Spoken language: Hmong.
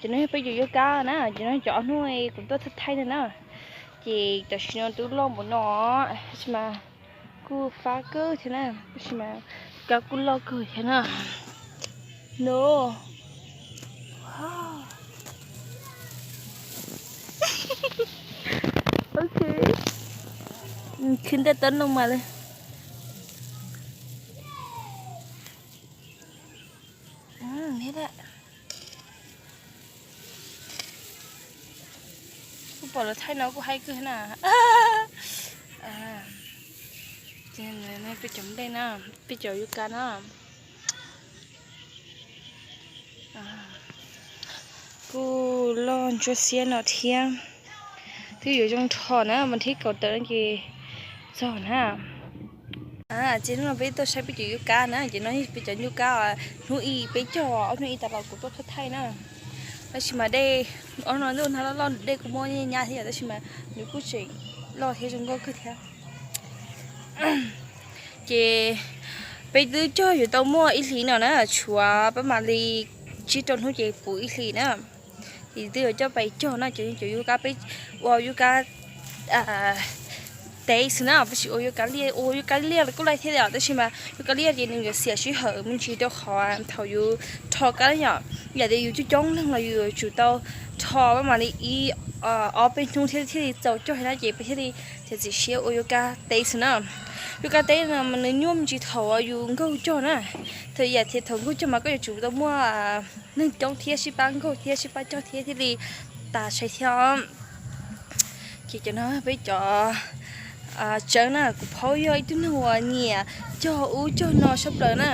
Ces no yog peb cov yuav kab na, ces no cov ob hnub kuv tuaj thaij thaij no na. Ces tam sim no twb loj npaum no, tab sis mas kuj fab kawg thiab na, tab sis mas kab kuj loj kawg thiab na. No. Ok. Khwv ntaj tab noo mas li. Kuv pom lawv thaij no kuj haib kawg na. Peb cov nplej na, peb cov yuav kab na. Kuj loj ntsuab xiab no thiab. Twb yuav zoo rho na, vas thib kaum tawm no ces txog na. Ces hnub no peb tuaj saib peb cov yuav kab na, ces no peb cov yuav kab hnub ib peb cog, ob hnub ib tas los kuv tuaj thaij thaij na. Tab sis mas dej, ob no ntuj nag loj loj dej kuj muab nyab thiab yom, tab sis mas nws kuj tseem loj thiab zoo nkauj kawg thiab. Ces peb twb cog yuav tau muaj ib hlis no na, tshuav pab mam li tsib rau hnub ces puv ib hlis na. Ces twb yuav coj pais cog na, cov cov yuav kab peb ua yuav kab teb xwb na, peb tsis ua yuav kab liaj, ua yuav kab liaj los kuj laij thiab os, tab sis mas yuav kab liaj ces nws yuav xiam sij hawm me ntsis rau qhov thaum yus rho kab yom, yam tias yus coob coob leej los yus yuav tsum tau rho pab mam li ib ob peb hnub thiaj thiaj li txaus cog na, ces peb thiaj li txiav txim siab ua yuav kab teb xwb na. Yuav kab teb no mas nws nyuaj me ntsis thaum yus nkaug cog na. Thaum yam thiab thaum nkaug cog mas koj yuav tsum tau muaj neeg coob thiab sib pab nkaug thiab sib pab cog thiab thiaj li tas sai thiab. Ces cov no peb cov tsawb na, kuv phaub yog ib tug neeg uas nyiam cog ub cog no sab plaws na.